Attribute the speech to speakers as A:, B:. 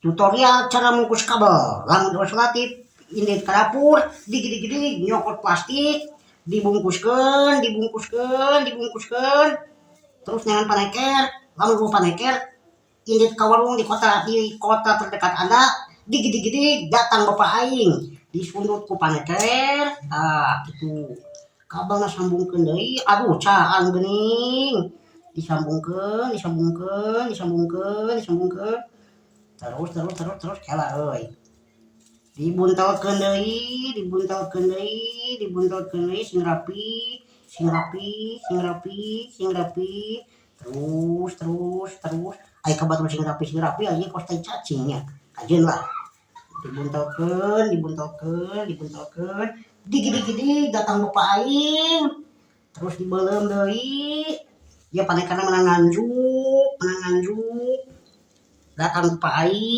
A: Tutorial cara mungkus kabel. Lamun relatif indit ka dapur, digidi-gidi nyokot plastik, dibungkuskeun, dibungkuskeun, dibungkuskeun. Terus neangan paneker, lamun euweuh paneker, indit ka warung di kota terdekat Anda, digidi-gidi datang bapak aing, disundut ku paneker, tah kitu. Kabelna sambungkeun deui, aduh, caan geuning. Disambungkeun, disambungkeun, disambungkeun, disambungkeun. Terus, terus, terus, terus, kela euy. Dibuntelkeun deui, dibuntelkeun deui, dibuntelkeun deui sing rapi, sing rapi, sing rapi, sing rapi. Terus, terus, terus. Ai ka batur sing rapi aja kos tai cacing nya. Kajeun lah. Dibuntelkeun, dibuntelkeun, dibuntelkeun. Digidi-gidi datang bapak aing. Terus dibeuleum deui. Ya panekerna menang nganjuk, menang nganjuk. Datang bapak aing.